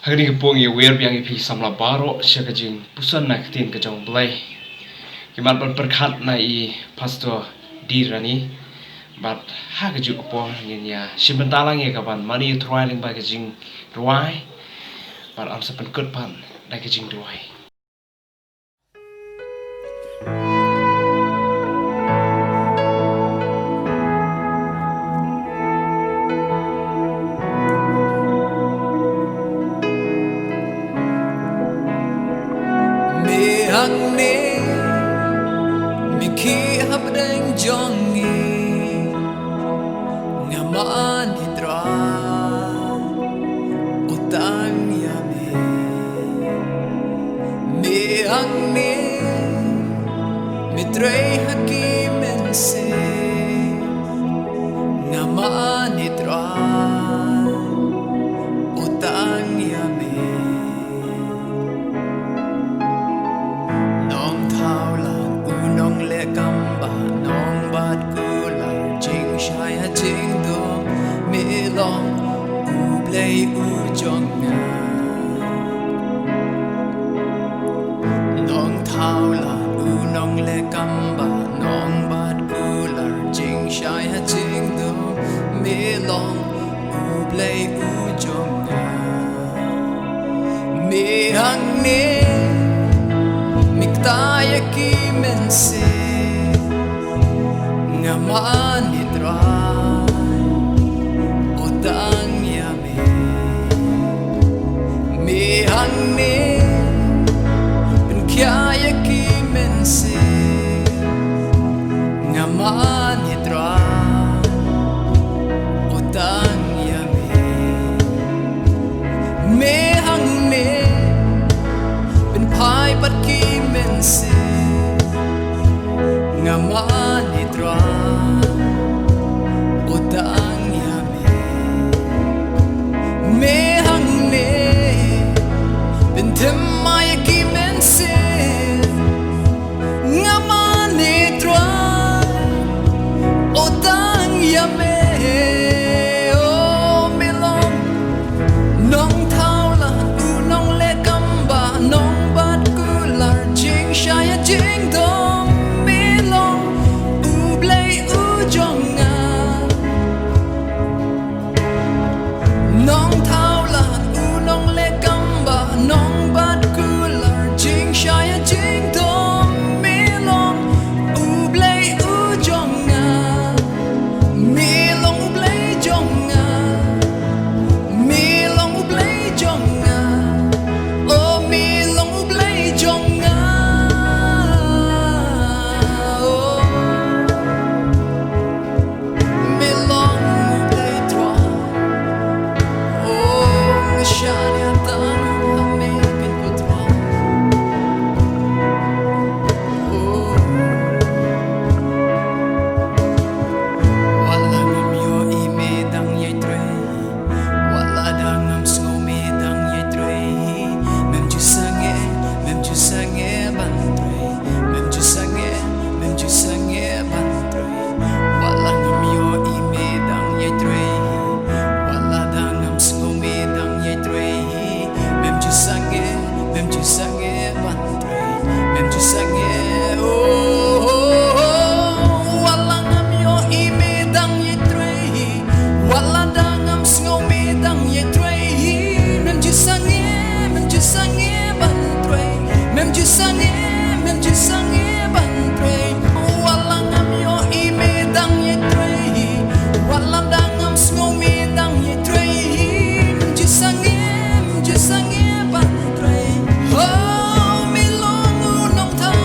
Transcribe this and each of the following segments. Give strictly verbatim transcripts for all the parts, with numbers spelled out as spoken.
Ha kane ka por ngi wer biang ïa phi samla baroh sha ka jingpuson na ka ktien ka jong U Blei. Ngi mad ban pyrkhat na i Pastor D Rani. Bad ha kajuh ka por ngin ïa shim bynta lang ïa ka ban mane ïa U Trai lyngba ka jingrwai. Bad yn sa pynkut pat da ka jingduwai. Me hangne, me khie hapdeng jong ngi, nga mane Trai, u tang ïa me. Me hangne, me trei ha ki mynsiem, nga mane Trai, u tang ïa me. Nongthaw lad, u nongleh kam bah, nongbad kular, jingshai ha jingdum, me long U Blei u jong nga. Nongthaw lad, u nongleh kam bah, nongbad kular, jingshai ha jingdum, me long U Blei u jong nga. Me hangne, me kta ïa ki mynsiem, nga mane Trai, u tang ïa me. Me hangne, pynkhia ïa ki mynsiem, nga mane Trai, u tang ïa me. Me hangne, pynphai pat ki mynsiem, nga mane Trai, u tang ïa me. Me hangne, pynthymmai ïa ki mynsiem, nga mane Trai, u tang ïa me. Oh, me long nongthaw lad, u nongleh kam bah, nongbad kular, jingshai ha jingdum, me long U Blei u jong nga. Nongthaw lad, u nongleh kam bah, nongbad kular, jingshai ha jingdum, me long U Blei u jong nga. Me long U Blei jong nga. Me long U Blei jong nga. Oh, me long U Blei jong nga. Oh. Me long U Blei Trai. Oh, nga shaniah tang ha me, Kynrad Trai. Oh. Wat la ngam ïohi me dang ïai trei. Wat la da ngam sngew me dang ïai trei. Mem ju sangeh, mem ju sangeh ban trei. Mem ju sangeh, mem ju sangeh ban trei. Wat la ngam ïohi me dang ïai trei. Wat la da ngam sngew me dang ïai trei. Mem ju sangeh, mem ju sangeh ban trei. Mem ju sangeh, oh, oh, oh. Wat la ngam ïohi me dang ïai trei. Wat la da ngam sngew me dang ïai trei. Mem ju sangeh, mem ju sangeh ban trei. Mem ju sangeh, mem ju sangeh ban trei. Wat la ngam ïohi me dang ïai trei. Wat la da ngam sngew me dang ïai trei. Mem ju sangeh, mem ju sangeh ban trei. Oh, me long u nongthaw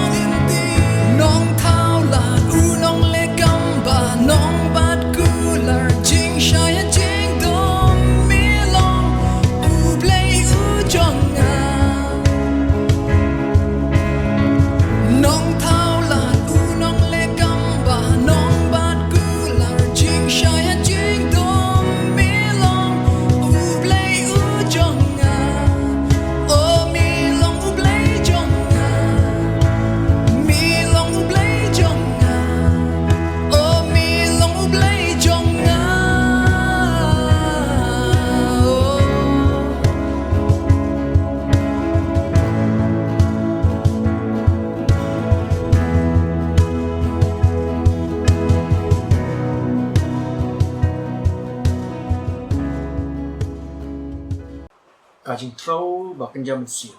Ka jingthro ba kynja mynsiem.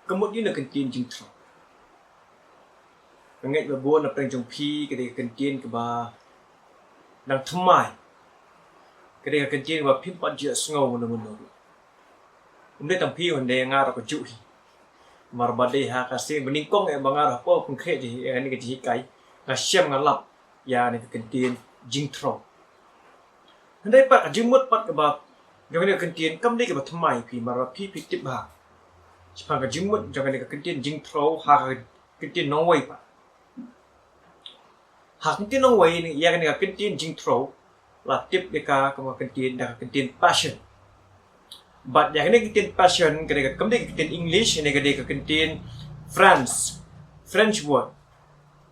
Ka mut ïa kane ka kyntien jingthro. Nga ngeit ba bun na pdeng jong phi ka dei ka kyntien kaba nang thymmai. Ka dei ka kyntien kaba phim pat ju sngew mano mano ruh. Ym dei tang phi, hynrei nga ruh ka juh hi. Namar ba dei ha ka sien ba nyngkong eh ba nga ruh hapoh kynkhlieh jinghikai, nga shem nga lap ïa kane ka kyntien jingthro. Hynrei pat ka jingmut pat kaba jong kane ka kyntien kam dei kaba thymmai phi, namar ba phi phi tip ba shaphang ka jingmut jong kane ka kyntien jingthro ha ka kyntien nongwei pat. Ha ka kyntien nongwei, ïa kane ka kyntien jingthro la tip ïa ka kum ka kyntien da ka kyntien passion. Bad ïa kane ka kyntien passion ka dei ka, kam dei ka kyntien English, ne ka dei ka kyntien French, French word.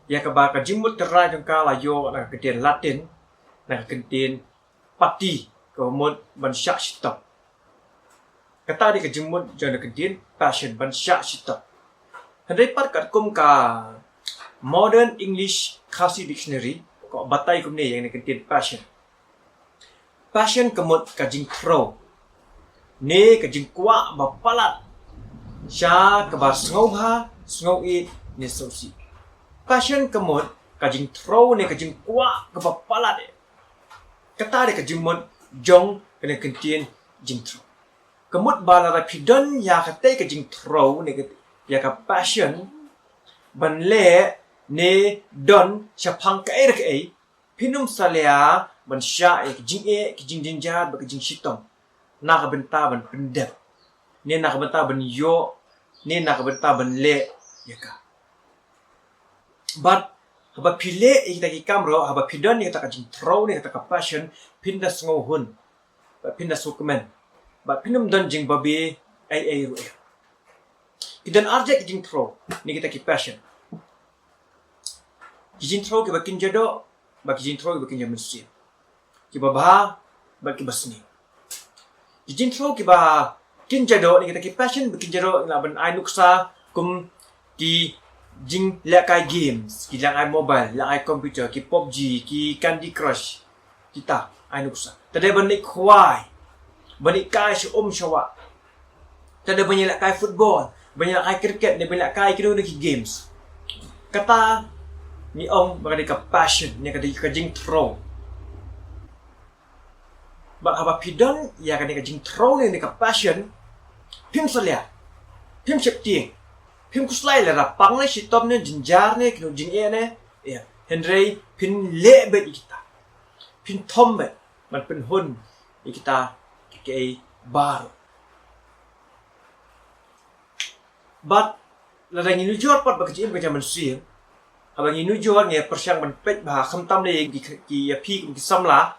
Ïa kaba ka jingmut trai jong ka la ïoh na ka kyntien Latin, na ka kyntien pati, kaba mut ban shah shitom. Kata dei ka jingmut jong ka kyntien passion, ban shah shitom. Hynrei pat katkum ka Modern English Khasi Dictionary, ka batai kumne ïa kane ka kyntien passion. Passion ka mut ka jingthro, ne ka jingkwah ba palat sha kaba sngewbha, sngewbha ne sngewsih. Passion ka mut ka jingthro ne ka jingkwah kaba palat. Kata dei ka jingmut jong kane ka kyntien jingthro. Ka mut ba lada phi don ïa katei ka jingthro ne ka, ïa ka passion ban leh ne don shaphang kaei re kaei, phin ym salia ban shah ïa ki jingeh, ki jingjynjar bad ki jingshitom na ka bynta ban pyndep, ne na ka bynta ban ïoh, ne na ka bynta ban leh ïa ka. Bad haba phi leh ïa kita ki kam ruh, haba phi don ïa kata ka jingthro ne kata ka passion, phin da sngewhun bad phin da sngewkmen bad phin ym don jingbabe ei ei ruh. Ki don arjat ki jingthro ne kita ki passion. Ki jingthro kiba kynja doh bad ki jingthro kiba kynja mynsiem, kiba bha bad kiba sniew. Ki jingthro kiba kynja doh ne kita ki passion ba kynja doh, lah ban ai nuksa kum ki jinglehkai games, ki lehkai mobile, lehkai computer, ki PUBG, ki Candy Crush. Kita ai nuksa. Te dei ban leh khwai, ban leh kai sha um sha wah. Te dei ban lehkai football, ban lehkai cricket, ne ban lehkai kino kino ki games. Kata ngi ong ba ka dei ka passion, ne ka dei ka jingthro. Bad haba phi don ïa kane ka jingthro ne, ne ka passion, phim salia, phim sheptieng, phim khuslai lada pang ne, shitom ne, jynjar ne, kino jingeh ne. Ïa, hynrei phin leh beit ïa kita, phin thom beit ban pynhun ïa kita kiei kiei baroh. Bad lada ngi nujor pat bad ka jingim ka jingmynsiem, haba ngi nujor, ngi pyrshang ban peit bha, khamtam lei ki, ki ïa phi kum ki samla,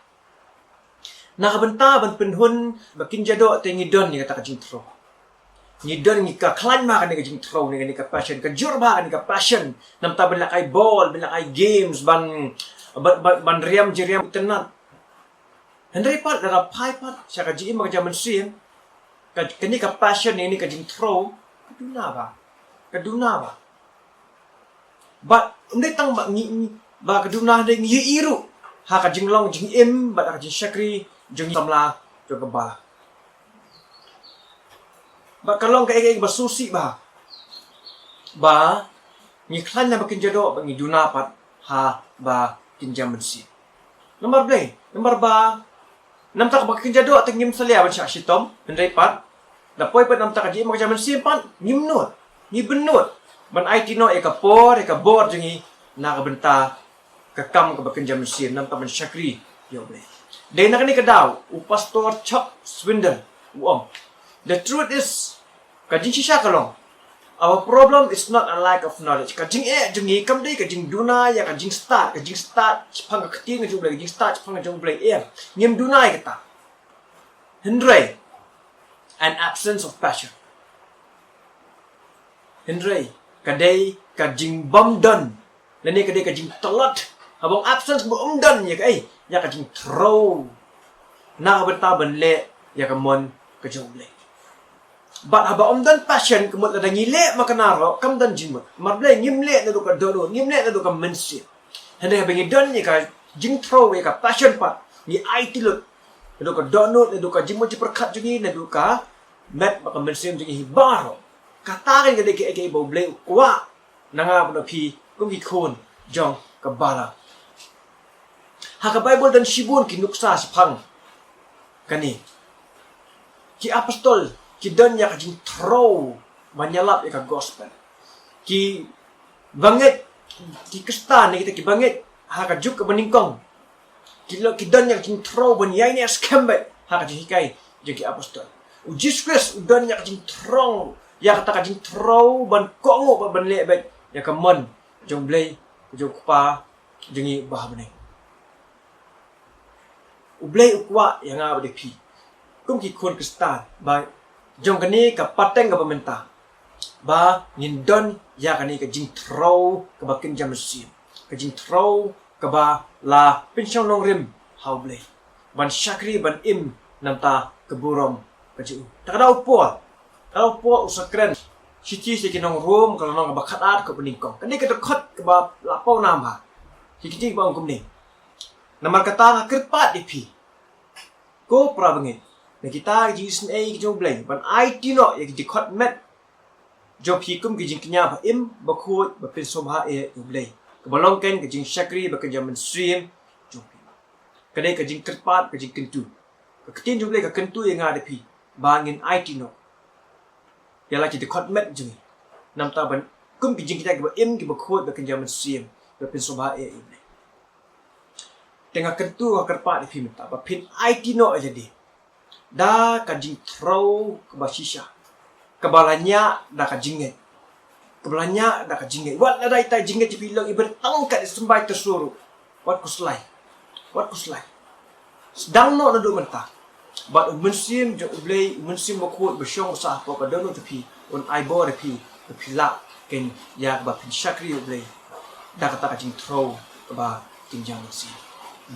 na ka bynta ban pynhun ba kynja doh te ngi don ïa kata ka jingthro. Ngi don, ngi ka khlaiñ bha kane ka jingthro ne, kane ka passion, ka jur bha kane ka passion. Namar ban lehkai ball, ban lehkai games, ban, ban, ban, ban riam jingriam itynnad. Hynrei pat lada phai pat sha ka jingim ka jingmynsiem, ka, kane ka passion ne, kane ka jingthro ka duna bha, ka duna bha. Bad ym dei tang ba ngi, ngi, ba ka duna, hynrei ngi ïohi ruh ha ka jinglong jingim bad ka jingshakri jong ngi samla jong ka balang. Bad ka long kaei kaei ba sngewsih bha ba ngi khlaiñ na ba kynja doh bad ngi duna pat ha ba kynja mynsiem. Namar balei? Namar ba namar ba kynja doh te ngim salia ban shah shitom, hynrei pat da poi pat namar ka jingim ka jingmynsiem pat ngim nud, ngi bynnud ban aiti noh ïa ka por, ïa ka bor jong ngi na ka bynta ka kam kaba kynja mynsiem, namar ban shakri ïa U Blei. Dei na kane ka daw u Pastor Chuck Swindoll u ong, "The truth is," ka jingshisha ka long, "our problem is not a lack of knowledge." Ka jingeh jong ngi kam dei ka jingduna ïa ka jingstad, ka jingstad shaphang ka ktien ka jong U Blei, ka jingstad shaphang ka jong U Blei. Em, ngim duna ïa kata. Hynrei an absence of passion. Hynrei ka dei ka jingbymdon, lane ka dei ka jingtlot, haba ong absence, ba ym don ïa kaei, ïa ka jingthro na ka bynta ban leh ïa ka mon ka jong U Blei. Bad haba ym don passion, ka mut lada ngi leh ma kane ruh kam don jingmut. Namar balei? Ngim leh naduh ka dohnud, ngim leh naduh ka mynsiem. Hynrei haba ngi don ïa ka jingthro, ïa ka passion pat, ngi aiti lut Naduh ka dohnud, naduh ka jingmut jingpyrkhat jong ngi, naduh ka met bad ka mynsiem jong ngi hi baroh. Kata ka dei kaei kaei ba U Blei u kwah na nga bad na phi kum ki khun jong ka balang. Ha ka Baibl don shibun ki nuksa shaphang kane. Ki apostol ki don ïa ka jingthrew ban ïalap ïa ka gospel. Ki bangeit, ki Khristan ne kita ki bangeit ha ka juk kaba nyngkong, ki lo, ki don ïa ka jingthrew ban ïaineh skhem beit ha ka jinghikai jong ki apostol. U Jisu Khrist u don ïa ka jingthrew, ïa kata ka jingthrew ban kohnguh bad ban leh beit ïa ka mon jong U Blei, jong U Kpa jong ngi uba ha bneng. U Blei u kwah ïa nga bad ïa phi kum ki khun Khristan ba jong kane ka pateng kaba mynta ba ngin don ïa kane ka jingthrew kaba kynja mynsiem, ka jingthrew kaba la pynshong nongrim ha U Blei, ban shakri ban im na bynta ka burom ka jong U. Te ka daw por, ka daw por u sa kren shithi sha ki nong Rom, ka lynnong kaba khatar, kaba nyngkong. Kane ka dkhot kaba la paw nam bha. Ki kti ba ong kumne. Namar kata nga kyrpad ïa phi, ko para bangeit, na kita ki jingisynei ki jong U Blei, ban aiti noh ïa ki dkhot met jong phi kum ki jingkñia ba im, ba khuid, ba pynsngewbha ïa U Blei, kaba long kein ka jingshakri ba kynja mynsiem jong phi. Ka dei ka jingkyrpad, ka jingkyntu. Ka ktien jong U Blei ka kyntu ïa nga da phi ba ngin aiti noh ïa la ki dkhot met jong ngi, na bynta ban kum ki jingkñia kiba im, kiba khuid, ba kynja mynsiem, ba pynsngewbha ïa U Blei. Te nga kyntu, nga kyrpad ïa phi mynta ba phin aiti noh ïa lade da ka jingthrew kaba shisha, kaba la ñiah da ka jingngeit, kaba la ñiah da ka jingngeit. Wat lada ita i jingngeit jong phi i long iba tang kat i symbai tyrso ruh, wat khuslai, wat khuslai. Sdang noh naduh mynta. Bad U Mynsiem jong U Blei, U Mynsiem Bakhuid ba shong ba sah hapoh ka dohnud jong phi, un ai bor ïa phi ba phin lah kein ïa kaba phin shakri ïa U Blei da kata ka jingthrew kaba kynja mynsiem.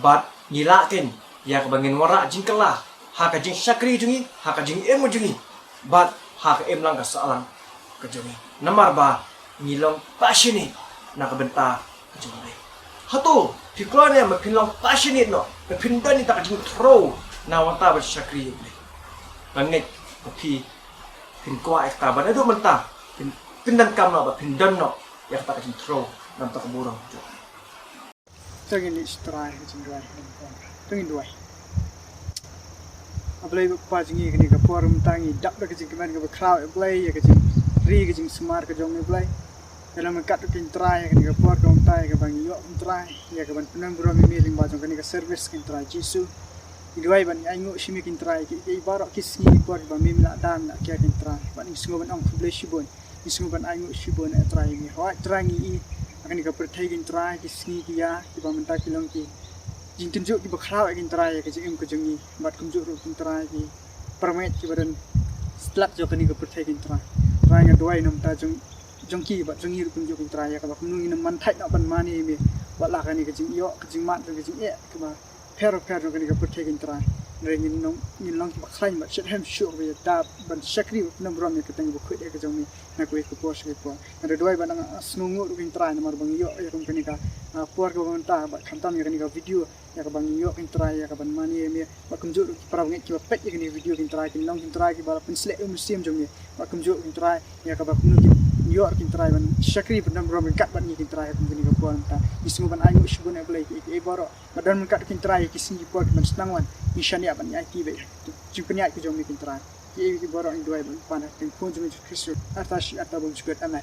Bad ngi lah kein ïa kaba ngin wanrah jingkylla ha ka jingshakri jong ngi, ha ka jingim jong ngi, bad ha ka imlang ka sahlang ka jong ngi. Namar ba ngi long passionate na ka bynta ka jong U Blei. Hato phi kloi ne em ba phin long passionate noh, ba phin don ïa kata ka jingthrew na bynta ban shakri ïa U Blei? Nga ngeit ba phi, phin kwah ïa kata, ba naduh mynta phin, phin donkam noh, ba phin don noh ïa kata ka jingthrew na bynta ka burom jong U Blei. To ngin ïa sngewthuh ka jingduwai. To ngin duwai. A Blei Kpa jong ngi, kane ka por mynta ngi dap da ka jingkmen kaba khraw, A Blei, ïa ka jingri, ka jingsumar ka jong me, A Blei. Ïa la mynta ruh, ko Trai, ïa kane ka por mynta, ïa kaba ngi ïoh, ko Trai, ïa kaban pyndon burom ïa me lyngba jong kane ka service, ko Trai Jisu. Ngi duwai ban ïa ainguh sha me, ko Trai, ïa ki, ïa baroh ki sngi, ki por kiba me, me la da, me la kiar, ko Trai. Bad ngi sngew ban ong khublei shibun. Ngi sngew ban ainguh shibun, A Trai, ïa me. Hooid Trai, ngi i ha kane ka pyrthei, ko Trai, ki sngi ki ïa, kiba mynta ki long ki jingtynjuh kiba khraw, ko Trai, ïa ka jingim ka jong ngi. Bad kumjuh ruh, ko Trai, ki para bangeit kiba don shlak jong kane ka pyrthei, ko Trai. Trai, nga duwai na bynta jong, jong ki bad jong ngi ruh kumjuh, ko Trai, ïa kaba kumno ngin ym man thait noh ban mane ïa me. Wat la kane ka jingïoh, ka jingmad, ka jingeh kaba pher pher jong kane ka pyrthei, ko Trai. Hynrei ngin long, ngin long kiba khlaiñ bad shitrhem shuh, ba ïa dap ban shakri bad pyndon burom ïa ka kyrteng kaba khuid ka jong me na kawei ka por sha kawei ka por. Nga da duwai bad nga sngewnguh ruh, ko Trai, namar ba ngi ïoh ïa kum kane ka, ah, por kaba mynta bad khamtam ïa kane ka video, ïa kaba ngi ïoh, ko Trai, ïa kaban mane ïa me. Bad kumjuh ruh ki para bangeit kiba peit ïa kane ka video, ko Trai, kin long, ko Trai, kiba la pynsleh ïa u mynsiem jong me. Bad kumjuh, ko Trai, ïa kaba kumno kin ïoh, ko Trai, ban shakri pyndon burom ryngkat bad ngi, ko Trai, ha kum kane ka por mynta. Ngi sngew ban ainguh shibun, A Blei, ïa kiei kiei baroh. Bad don ryngkat, ko Trai, ïa ki sngi ki por kiban sdang wan, ngi shaniah ban ïa aiti beit ha ka jingpynïaid ka jong me, ko Trai. Kiei kiei baroh ngi duwai bad pan ha ka kyrteng Khun jong me Jisu Khrist. Arta shi arta bymjukut. Amen.